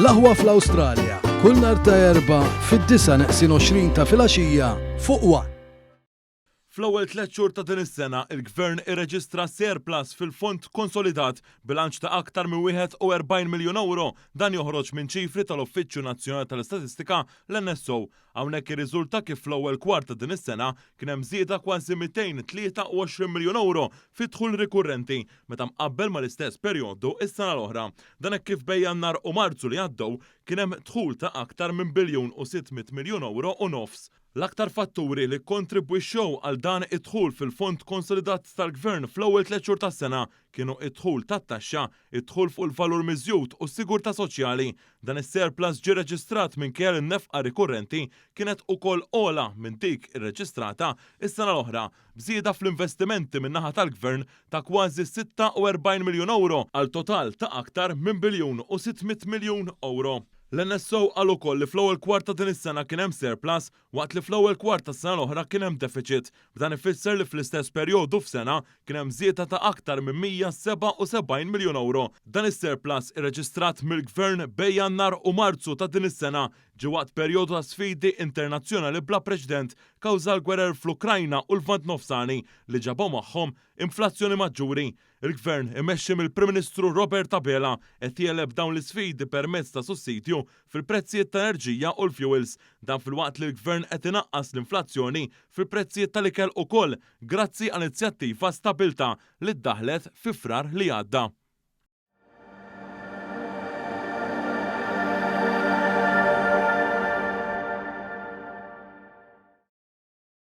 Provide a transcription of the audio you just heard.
L-Aħwa fl-Awstralja, kull nhar ta' Erbgħa fid-disgħa neqsin 20 ta' filgħaxija fuq one. Fl-ewwel tlett xhur ta' din is-sena, il-Gvern irreġistra surplus fil-fond konsolidat bilanċ ta' aktar minn 41 miljun ewro. Dan joħroġ minn ċifri tal-Uffiċċju Nazzjonali tal-Istatistika, l-NSO. Hawnhekk irriżulta kif fl-ewwel kwart ta' din is-sena kien hemm żieda kważi 223 miljun ewro fid-dħul rikurrenti meta mqabbel mal-istess perjodu s-sena l-oħra. Dan hekk kif bejn Jannar u Marzu li għaddew kien hemm dħul ta' aktar minn biljun u 600 miljun ewro u nofs. L-aktar fatturi li kkontribwixxew għal dan id-dħul fil-fond konsolidat tal-Gvern fl-ewwel tlett xhur tas-sena kienu d-dħul tat-taxxa, id-dħul fuq il-valur miżjud u s-sigurtà soċjali. Dan is-surplus ġie rreġistrat minkejja li n-nefqa rikurrenti kienet ukoll ogħla minn dik irreġistrata s-sena l-oħra, b'żieda fl-investimenti min-naħa tal-Gvern ta' kważi 46 miljun ewro għal total ta' aktar minn biljun u 600 miljun ewro. L-NSO qal ukoll li fl-ewwel kwart ta' din is-sena kien hemm surplus waqt li fl-ewwel kwart tas-sena l-oħra kien hemm defiċit, b'dan ifisser li fl-istess perjodu f'sena kien hemm żieda ta' aktar minn 177 miljun ewro. Dan is-surplus irreġistrat mill-Gvern bejn Jannar u Marzu ta' din is-sena ġie waqt perjodu ta' sfidi internazzjonali bla preċedent kawża l-gwerer fl-Ukrajna u l-Lvant Nofsani li ġabu magħhom inflazzjoni maġġuri. Il-Gvern, immexxi mill-Prim Ministru Robert Abela, qed jegħleb dawn l-isfidi permezz ta' sussidju fil-prezzijiet tal-enerġija u l-fjuwils. Dan filwaqt li l-Gvern qed inaqqas l-inflazzjoni fil-prezzijiet tal-ikel ukoll grazzi għal inizjattiva Stabiltà li ddaħħlet fi Frar li għadda.